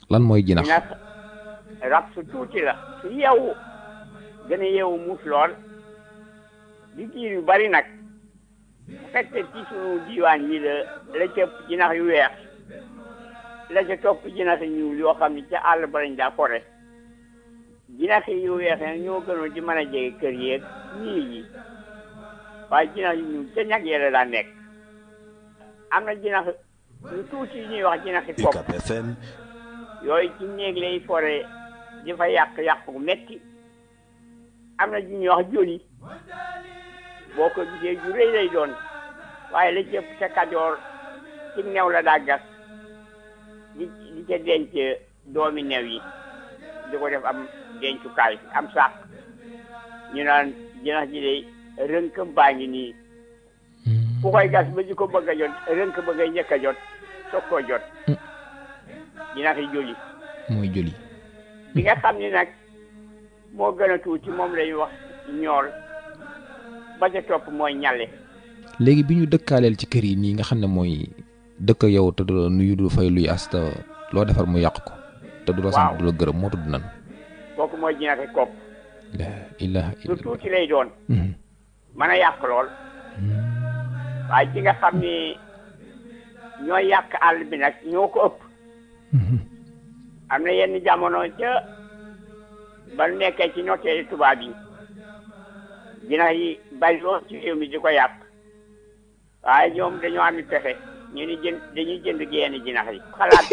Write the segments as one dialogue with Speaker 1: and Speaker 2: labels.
Speaker 1: lan mooy jinax.
Speaker 2: jinax rab su tuuti la su yeewu gën a yeewu muus lool di diir yu bari nag bu fekkee ci sunu diiwaan yi la ca ëpp jinax yu weex la ca topp jinax yu ñuul yoo xam ne ca àll ba lañ daa fore jinax yu weex yi ñoo gënoon di mën a jege kër yeeg ñii yi waaye jinax yu ñuul ca ñag yee la daa nekk am na jinax yu tuuti yi ñuy wax jinaxi kopp
Speaker 3: UCAB FM.
Speaker 2: yooyu ci néeg lay fore di fa yàq bu metti am na ju ñuy wax joli boo ko gisee ju rëy lay doon waaye la jëpp ca Kajoor ci new la daa gas di ca denc doomi new yi di ko def am dencukaay am sàq ñu naan jinax ji day rënkam baa ngi nii ku koy gas ba di ko bëgg a jot rënk ba ngay njëkk a jot soog koo jot jinax yi joli
Speaker 1: mooy joli.
Speaker 2: bi nga xam ni nag moo gën a tuuti moom lañuy wax ñool ba ca topp mooy ñale.
Speaker 1: léegi bi ñu dëkkaaleel ci kër yi nii nga xam ne mooy dëkk yow te du la nuyu du fay luy asta loo defar mu yàq ko. te du la sant du la gërëm moo tudd nan.
Speaker 2: kooku mooy jinaxi kopp.
Speaker 1: la ilaha
Speaker 2: lu
Speaker 1: illallah.
Speaker 2: tuuti lay doon. mën a yàq lool. waaye ci nga xam ni ñooy yàq àll bi nag ñoo ko ëpp. am na yenn jamono ca ba nekkee ci noteeli tubaab yi jinax yi bari lool ci réew mi di ko yàq waaye ñoom dañoo am pexe ñu ni dañuy jënd yenn jinax yi xalaat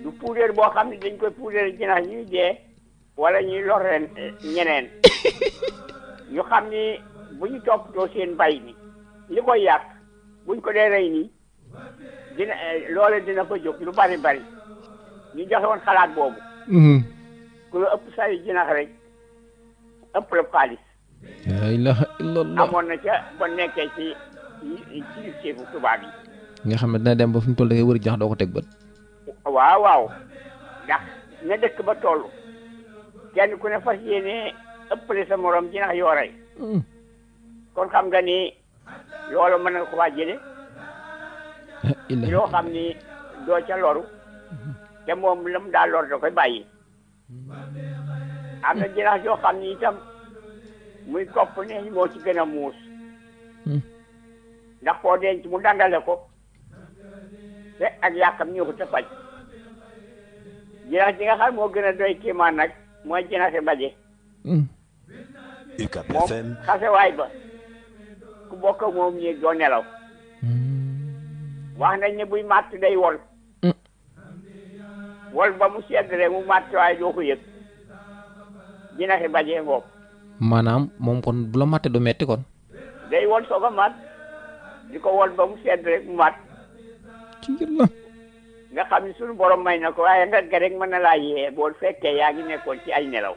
Speaker 2: du puudar boo xam ne dañ koy puudar jinax ñuy dee wala ñuy lor ren ñeneen ñu xam ni bu ñu toppatoo seen mbay mi li koy yàq buñ ko dee rey nii loole dina fa jóg lu bari ñu joxe woon xalaat boobu ku la ëpp say jinax rek ëpp la xaalis.
Speaker 1: la ilaha illallah.
Speaker 2: amoon na ca ba nekkee ci ceebu tubaab yi.
Speaker 1: nga xam ne dina dem ba fi mu toll da ngay wër jinax doo ko teg bët.
Speaker 2: waaw ndax na dëkk ba toll kenn ku ne fas yéene ëppale sa morom jinax yoo rey. kon xam nga ni loolu mën na ko faa jële yoo xam ni doo ca loru te moom la mu daal lor da koy bàyyi. am na jinax yoo xam ni itam muy kopp ne moo ci gën a muus ndax koo denc mu dandale ko te ak yàqam ñëw ko te faj jinax ji nga xam moo gën a doy kéemaan nag mooy jinaxi baje
Speaker 3: UCAB
Speaker 2: moom
Speaker 3: FM.
Speaker 2: xasewaay ba ku bokk moom ñeeg doo nelaw wax nañ ne buy màtt day wol ba mu sedd rek mu màtt waaye doo ko yëg jinaxi baje ngoog
Speaker 1: maanaam moom kon bu la mattee du metti kon.
Speaker 2: day wol soog a màtt di ko wol ba mu sedd rek mu màtt
Speaker 1: ci yàlla.
Speaker 2: nga xam ni suñu borom may na ko waaye ngat ga rek mën na laa yee boo fekkee yaa ngi nekkoon ci ay nelaw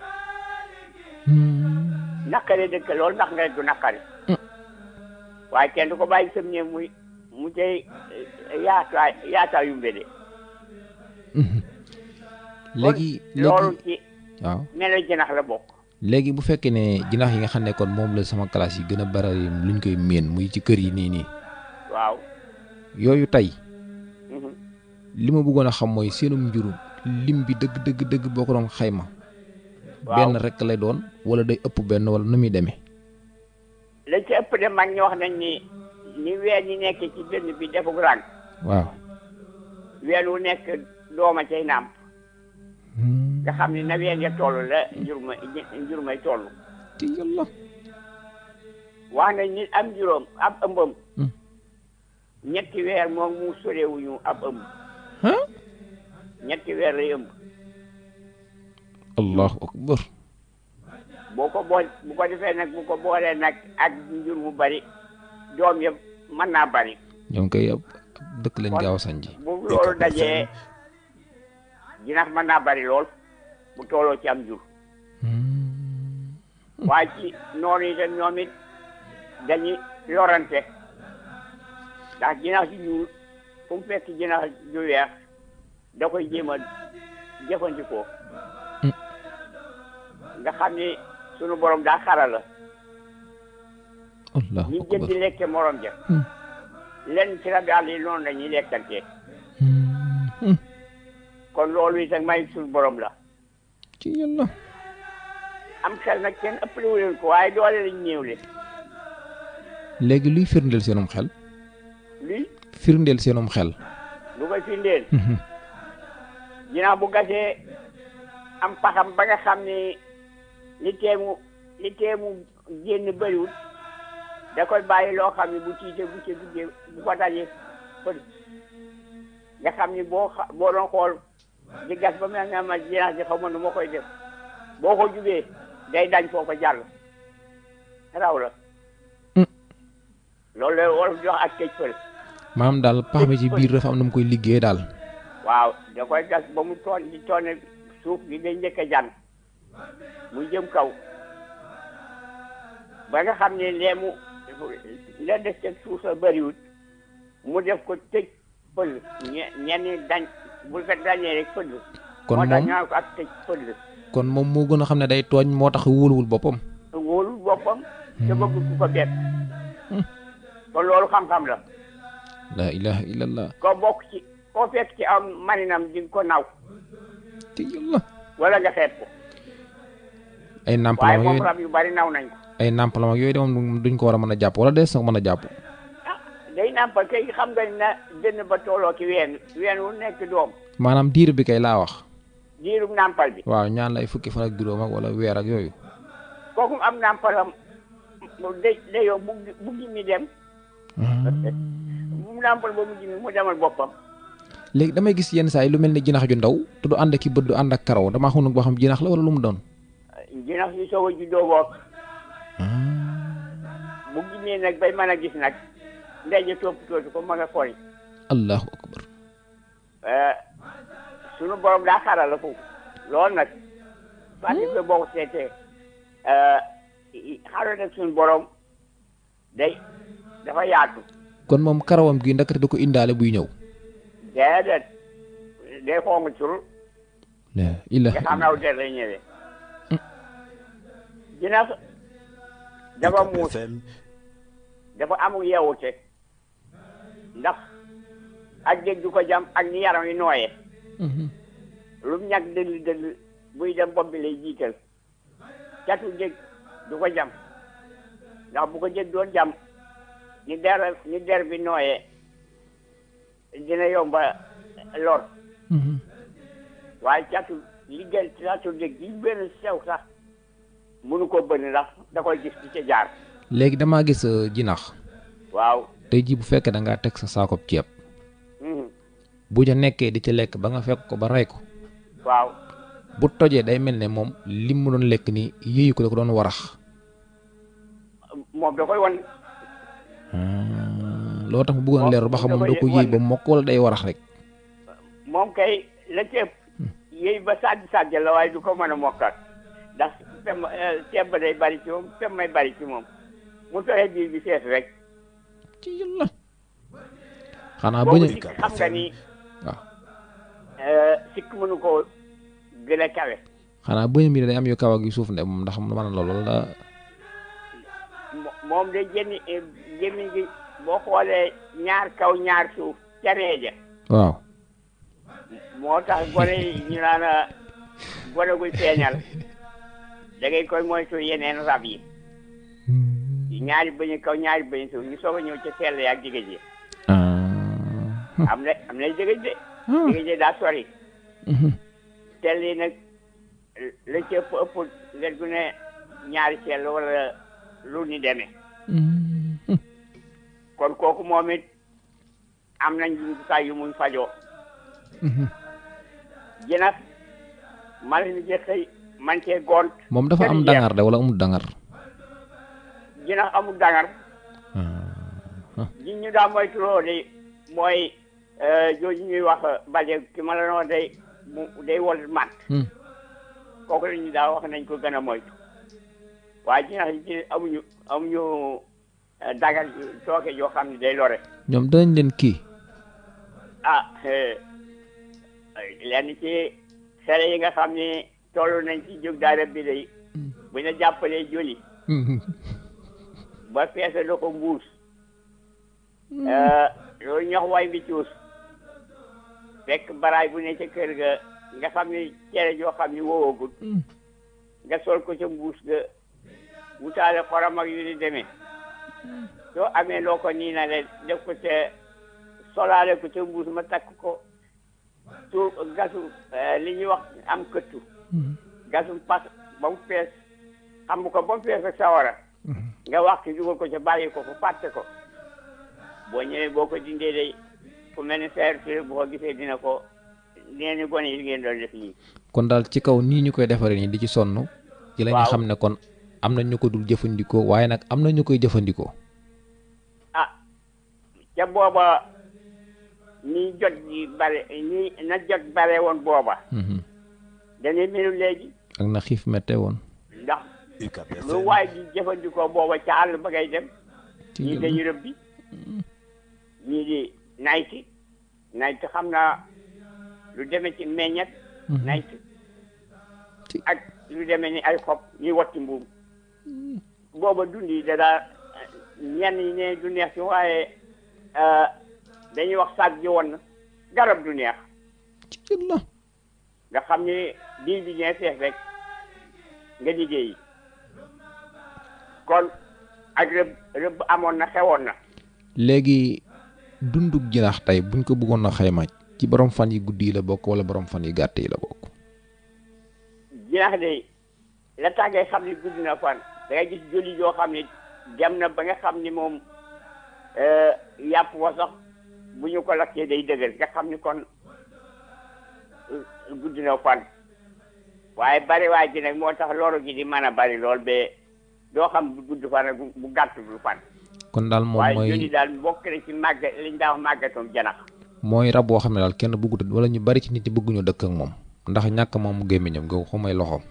Speaker 2: naqare dëkk loolu ndax nga du naqari waaye kenn du ko bàyyi sëm ñe mu tey yaataa yu mbede
Speaker 1: léegi
Speaker 2: loolu ci
Speaker 1: waaw
Speaker 2: melo jinax la bokk.
Speaker 1: léegi bu fekkee ne jinax yi nga xam ne kon moom la sama classe yi gën a bari luñ koy miin muy ci kër yi nii
Speaker 2: waaw
Speaker 1: yooyu tey li ma bëggoon a xam mooy seenum njuru lim bi dëgg boo ko doon xayma.
Speaker 2: waaw
Speaker 1: benn rek lay doon wala day ëpp benn wala nu muy demee.
Speaker 2: la ci ëpp de mag ñi wax nañ ni weer ñi nekk ci dënn bi defug rànk
Speaker 1: waaw.
Speaker 2: weer wu nekk dooma cay nàmp nga xam ni na weer ya toll la njur may toll.
Speaker 1: ci yàlla.
Speaker 2: wax nañ ni am juróom ab ëmbam ñetti weer moom mu sorewuñu ab ëmb ñetti weer lay ëmb.
Speaker 1: allahu akbar.
Speaker 2: bu ko defee nag bu ko boolee nag ak njur mu bari doom yëpp mën naa bari.
Speaker 1: ñoom koy ab dëkk lañ gaaw a sanji.
Speaker 2: bu loolu dajee jinax mën naa bari lool bu tooloo ci am jur. waaye ci noonu itam ñoom it dañuy yorante ndax jinax ju ñuul fu mu fekk jinax ju weex da koy jéem a jëfandikoo. nga xam ni sunu borom daa xarala.
Speaker 1: allahu
Speaker 2: ñu
Speaker 1: akbar.
Speaker 2: jënd di lekke morom ja. lenn ci rab yàlla yi noonu la ñuy lekkantee. kon loolu itam may suñu borom la.
Speaker 1: ci yàlla.
Speaker 2: am xel nag kenn ëppale wu leen ko waaye doole lañ ñëwle.
Speaker 1: léegi luy firndeel seenum xel.
Speaker 2: luy.
Speaker 1: firndeel seenum xel.
Speaker 2: lu koy firndeel. ginnaaw bu gasee am paxam ba nga xam ni li teemu génn bëriwul da koy bàyyi loo xam ne bu tiitee bu ci duggee bu ko dajee pël nga xam ni boo doon xool di gas ba mel ne ma jinax ji xaw ma nu ma koy def boo ko jubee day dañ foofa jàll raw la. loolu la wolof jox ak tëj pël.
Speaker 1: maanaam daal pax mi ci biir dafa am na mu koy liggéey daal.
Speaker 2: waaw da koy gas ba mu toone suuf gi day njëkk a jàn muy jëm kaw ba nga xam ne leemu la des ca suuf sa bëriwut mu def ko tëj pël ñenn dañ bu ko dañee rek pël.
Speaker 1: kon
Speaker 2: moo tax
Speaker 1: moom
Speaker 2: ñu naan ko ak tëj pël.
Speaker 1: kon moom moo gën a xam ne day tooñ moo tax wóoluwul boppam.
Speaker 2: wóolul boppam te bëggul ku ko bett. kon loolu xam-xam la.
Speaker 1: la ilaha illallah.
Speaker 2: koo fekk ci am maninam di nga ko naw.
Speaker 1: ci yàlla.
Speaker 2: wala nga xeeb ko.
Speaker 1: ay nàmpalam
Speaker 2: waaye
Speaker 1: ak
Speaker 2: moom
Speaker 1: yooyu
Speaker 2: rab yu bari naw nañ ko.
Speaker 1: ay nàmpalam ak yooyu de moom duñ ko war a mën a jàpp wala des na ko mën a jàpp.
Speaker 2: ah day nàmpal kay xam nga na dënn ba tooloo ci ween wu nekk doom.
Speaker 1: maanaam diir bi kay laa wax.
Speaker 2: diirum nàmpal bi.
Speaker 1: waaw ñaan lay fukki fan ak juróom ak wala weer ak yooyu.
Speaker 2: kooku am nàmpalam day yow bu mi dem. bu mu nàmpal ba mu demal boppam.
Speaker 1: léegi damay gis yenn saa yi lu mel ni jinax ju ndaw te du ànd ak i bët du ànd ak karaw damaa xamul boo xam jinax la wala lu mu doon.
Speaker 2: jinax yu soog a juddoo bopp. bu gimmee nag bay mën a gis nag ndey ja toppatoo ko ma nga xool.
Speaker 1: allahu akbar.
Speaker 2: sunu borom daa xaral la foofu loolu nag. parce que boo ko seetee xaral nag sunu borom dafa yaatu.
Speaker 1: kon moom karawam gi ndakate da ko indaale buy ñëw.
Speaker 2: déedéet day xonq cur.
Speaker 1: la ilaha
Speaker 2: nga xam aw der lay ñëwee. jinax dafa muus dafa amul yeewute ndax ak dégg du ko jam ak ni yaram yi nooyee. lu mu ñàkk dëll buy dem bopp bi lay jiital catu dégg du ko jam ndax bu ko dégg doon jam ni der bi nooyee dina yomba lor. waaye catu dégg yi benn sew sax mënu ko bënn ndax da koy gis ci ca jaar.
Speaker 1: léegi damaa gis jinax.
Speaker 2: waaw
Speaker 1: tey jii bu fekkee da ngaa teg sa saakob ceeb. bu ja nekkee di ci lekk ba nga fekk ko ba rey ko.
Speaker 2: waaw
Speaker 1: bu tojee day mel ne moom lim mu doon lekk ni yéeyu ko da ko doon warax.
Speaker 2: moom da koy wan.
Speaker 1: loo tax mu bëggoon leeru ba xam moom da ko yéey ba mokk wala day warax rek.
Speaker 2: moom kay la ceeb yéey ba sàjj la waaye du ko mën a mokkat ndax ceeb ba day bari ci moom fem may bari ci moom mu fexe biir bi fees rek.
Speaker 1: ci yàlla. xanaa bañ a
Speaker 2: sikk xam nga ni.
Speaker 1: waaw.
Speaker 2: sikk mënu ko gën a kawe.
Speaker 1: xanaa bañ a mi day am yu kaw ak yu suuf ne moom ndax mën na loolu la.
Speaker 2: moom de gémmiñ gi boo xoolee ñaar kaw ñaar suuf ca reeja.
Speaker 1: waaw.
Speaker 2: moo tax gone yi ñu naan gone guy feeñal da ngay koy moytu yeneen rab yi. ñaari bëñ kaw ñaari bëñ suuf ñu soog a ñëw ca sell ak jigéen ji. am na jigéen de. jigéen ji daa sori. sell yi nag la ci ëpp nga gu ne ñaari sell wala lu ni demee. kon kooku moom it am nañ jumtukaay yu muy fajoo. jinax man mi xëy man cee gont.
Speaker 1: moom dafa am dangar de wala amul dangar.
Speaker 2: jinax amul dangar. ji ñu daa moytuloo de mooy jooju ñuy wax baje ki ma la noonu day wol mat. kooku la ñu daa wax nañ ko gën a moytu waaye jinax yi ci amuñu dangar tooke yoo xam ne day lore.
Speaker 1: ñoom danañ leen kii.
Speaker 2: lenn ci xale yi nga xam ne toll nañ ci jóg daara bi day bu ñu jàppalee joli ba feese la ko mbuus loolu ñox way bi cuus fekk baraay bu ne ca kër ga nga xam ni cere joo xam ni wowagul nga sol ko ca mbuus ga wutaale xorom ak yu ni demee soo amee loo ko nii na le def ko ca solaale ko ca mbuus ma takk ko su gasu li ñuy wax am këttu gasum pas ba mu fees xam ko ba mu fees ak sawara nga wax ki dugal ko ca bàyyi ko fu fàtte ko boo ñëwee boo ko dindee day fu mel ni feer fi bu ko gisee dina ni gone yi ngeen doon def nii.
Speaker 1: kon daal ci kaw nii ñu koy defaree nii di ci sonn. ci la ñu xam ne kon am na ñu ko dul jëfandikoo waaye nag am na ñu koy jëfandikoo.
Speaker 2: ah ca booba ni jot ji bare ni na jot bare woon booba. dañuy melu léegi.
Speaker 1: ak na xiif mette woon.
Speaker 2: ndax lu waay di jëfandikoo booba ca àll ba ngay dem. ñii dañuy rëbbi ñii di nayti xam naa lu demee ci meññet nayti ak lu demee ni ay xob ñuy watti mbuum booba dund yi dadaa ñenn ñi ne du neex ci waaye dañuy wax sàgg ji woon na garab du neex
Speaker 1: ci la
Speaker 2: nga xam ni diir bi ñee fees rek nga liggéey kon ak rëbb amoon na xewoon na.
Speaker 1: léegi dundug jinax tey buñ ko bëggoon a xayma ci borom fan yi guddi yi la bokk wala borom fan yi gàtt yi la bokk.
Speaker 2: jinax de la tax ngay xam ni guddi na fan da ngay gis joli yoo xam ni dem na ba nga xam ni moom yàpp wa sax bu ñu ko lakkee day dëgër nga xam ni kon guddi na fan waaye bari waay gi nag moo tax loro gi di mën a bari lool ba doo xam bu gudd fan ak bu gàtt du fan.
Speaker 1: kon daal moom mooy
Speaker 2: waaye joli daal bokk na ci màggat liñ daa wax màggatoom janax.
Speaker 1: mooy rab boo xam ne daal kenn bëggut wala ñu bari ci nit ñi bëgguñu dëkk ak moom ndax ñàkk moom mu gémmiñam nga ko may loxoom.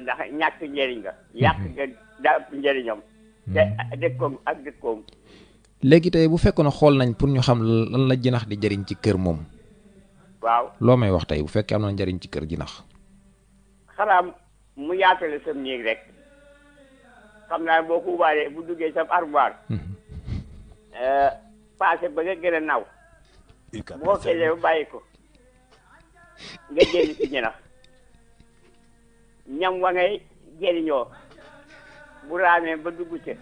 Speaker 2: ndax ñàkk njëriñ nga. yàq nga daa ëpp njëriñam. te dëkkoom ak dëkkoom.
Speaker 1: léegi tey bu fekkoon ne xool nañ pour ñu xam lan la jinax di jëriñ ci kër moom.
Speaker 2: waaw
Speaker 1: loo may wax tey bu fekkee am na njëriñ ci kër jinax.
Speaker 2: xanaa mu yaatale sam néeg rek xam naa boo ko ubaalee bu duggee sa armoire. passé ba nga gën a naw. boo kelee ba bàyyi ko nga génn ci jinax ñam wa ngay jëriñoo bu raamee ba dugg ca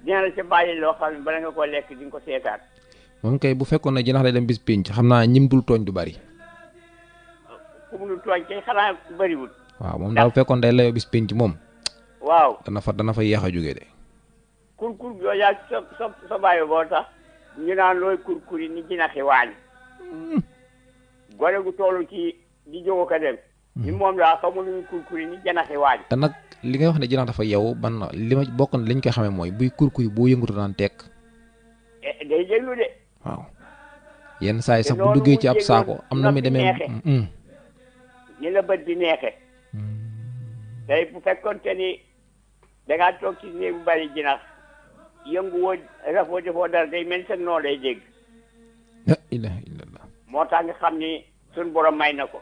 Speaker 2: dina la ca bàyyi loo xam ne bala nga koo lekk di nga ko seetaat.
Speaker 1: moom kay bu fekkoon ne jinax day dem bis pénc xam naa ñim dul tooñ du bari.
Speaker 2: ku mu dul tooñ kay xanaa bariwul.
Speaker 1: waaw moom daal bu fekkoon day layoo bis pénc moom.
Speaker 2: waaw
Speaker 1: dana fa yéex a jógee de.
Speaker 2: kur yooyu yaa sa bàyyi boo tax ñu naan looy kur yi ni jinaxi waañ. gone gu toolu ci di jógo ko dem. ni moom daa xamul luy kur yi ni jinaxi waañ.
Speaker 1: te nag li ngay wax ne jinax dafa yeewu ban li ma bokk na li ñu koy xamee mooy buy kur yi boo yëngatu naan tekk.
Speaker 2: day déglu de.
Speaker 1: waaw yenn saa yi sax bu duggee ci ab saako am na mi demee.
Speaker 2: ni la bët bi neexe tey bu fekkoon te ni dangaa toog ci néeg bu bari jinax yëngu woo rafoo defoo dara day mel seen noo day dégg.
Speaker 1: la ilaha illallah.
Speaker 2: moo tax nga xam ni suñ borom may na ko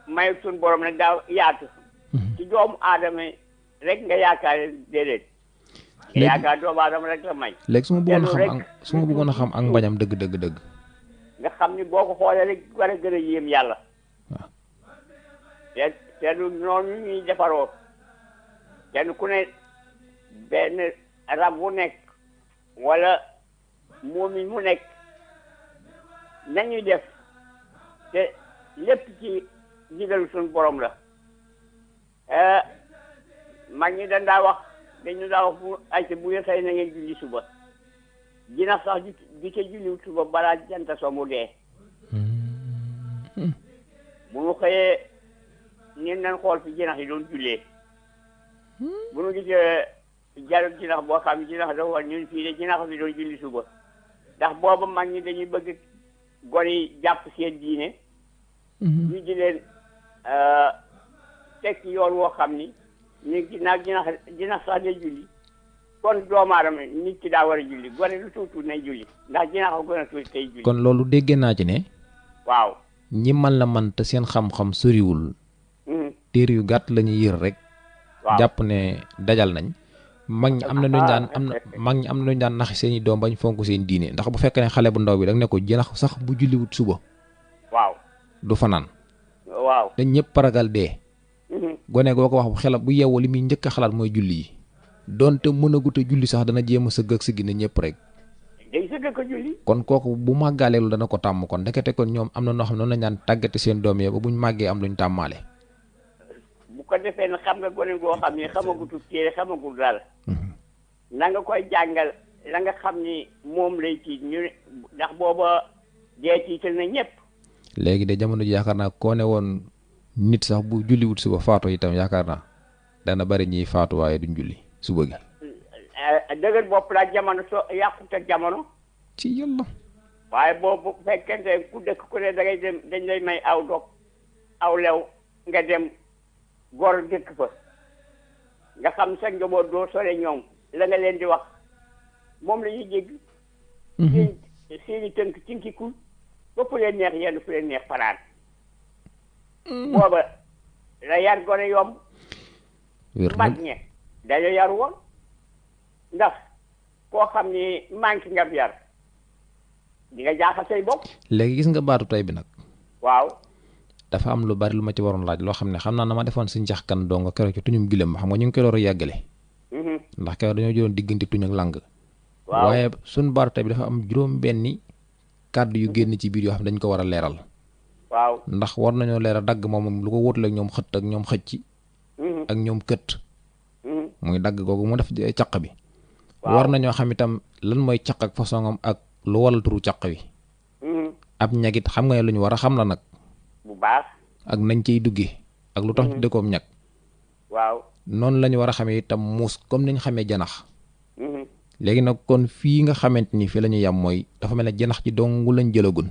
Speaker 2: may suñ borom nag daa yaatu. ci doomu aadama rek nga yaakaar déedéet. nga yaakaar doomu aadama rek la may.
Speaker 1: léegi su ma bëggoon a xam ak mbañam dëgg.
Speaker 2: nga xam ni boo ko xoolee rek war a gën a yéem yàlla.
Speaker 1: waaw.
Speaker 2: te du noonu ñuy defaroo kenn ku ne benn rab bu nekk wala moomi mu nekk nañuy def te lépp ci digalu suñu borom la. mag ñi dañu wax bu ayca bu ngeen xëy na ngeen julli suba jinax sax di ca julli suba balaa jant so mu dee. bu ñu xëyee ñun nañ xool fi jinax yi doon jullee bu ñu gisee jarul jinax boo xam ne jinax dafa war ñun fii de jinax fi doon julli suba ndax booba mag ñi dañuy bëgg gone yi jàpp seen diine. ñu di leen teg ci yoon woo xam ni ñu ginnaaw jinax sax day julli kon doomu aadama nit ki daa war a julli gone lu tuuti nay julli ndax jinax a gën a tuuti tey julli.
Speaker 1: kon loolu dégg naa ci ne.
Speaker 2: waaw.
Speaker 1: ñi man la man te seen xam-xam soriwul. téere yu gàtt la ñuy yër rek.
Speaker 2: waaw
Speaker 1: jàpp ne dajal nañ. mag ñi am na lu ñu daan mag ñi am na lu ñu daan nax seen i doom bañ fonk seen diine ndax bu fekkee ne xale bu ndaw bi da nga ne ko jinax sax bu julliwut suba.
Speaker 2: waaw
Speaker 1: du fanaan.
Speaker 2: waaw
Speaker 1: dañ ñëpp ragal dee. gone goo ko wax xelam bu yeewoo li muy njëkk a xalaat mooy julli yi donte mënagut a julli sax dana jéem a sëgg ak sëggi ne ñëpp rek.
Speaker 2: day sëgg ko julli.
Speaker 1: kon kooku bu màggaaleelu dana ko tàmm kon ndekete kon ñoom am na noo xam ne noonu lañ daan tàggate seen doom yi ba buñ màggee am luñ tàmmaale.
Speaker 2: bu ko defee nag xam nga gone goo xam ni xamagutu téere xamagul dara. na nga koy jàngal la nga xam ni moom lay tiit ñu ndax booba dee tiital na ñëpp.
Speaker 1: léegi de jamono ji yaakaar naa koo ne woon nit sax bu julliwut suba faatu itam yaakaar naa dana bari ñiy faatu waaye duñ julli suba gi.
Speaker 2: dëgër bopp la jamono so yàqut ak jamono.
Speaker 1: ci yàlla.
Speaker 2: waaye boobu fekkente ku dëkk ku ne dangay dem dañ lay may aw dog aw lew nga dem gor dëkk fa nga xam sa njaboot doo sore ñoom la nga leen di wax moom la ñuy dégg. seeni tënk tinkikul ba fu leen neex yenn fu leen neex fanaan. booba la yar gone yomb. mag ñe dañoo yar woon ndax koo xam ni manqué nga yar di nga jaaxal say bopp.
Speaker 1: léegi gis nga baatu tey bi nag.
Speaker 2: waaw.
Speaker 1: dafa am lu bari lu ma ci waroon laaj loo xam ne xam naa na ma defoon si njax kan dong keroog ci tuñum gilem xam nga ñu ngi koy door a yàggale. ndax keroog dañoo jëloon diggante tuñ ak lang.
Speaker 2: waaw
Speaker 1: waaye suñ baatu tey bi dafa am juróom-benni kàddu yu génn ci biir yoo xam ne dañ ko war a leeral.
Speaker 2: waaw
Speaker 1: ndax war nañoo leeral dagg moom lu ko wóotal ak ñoom xëtt ak ñoom xëcc. ak ñoom kët. muy dagg googu mu def caq bi. war nañoo xam itam lan mooy caq ak façon ak lu waral turu caq wi. ab ñagit xam nga ne lu ñu war a xam la nag.
Speaker 2: bu baax.
Speaker 1: ak nañ ciy duggee. ak lu tax ñu dëkkoom ñag.
Speaker 2: waaw
Speaker 1: noonu la ñu war a xamee itam muus comme ni ñu xamee janax. léegi nag kon fii nga xamante ni fii la ñu yam mooy dafa mel ne janax ji dong lañ jëlagun.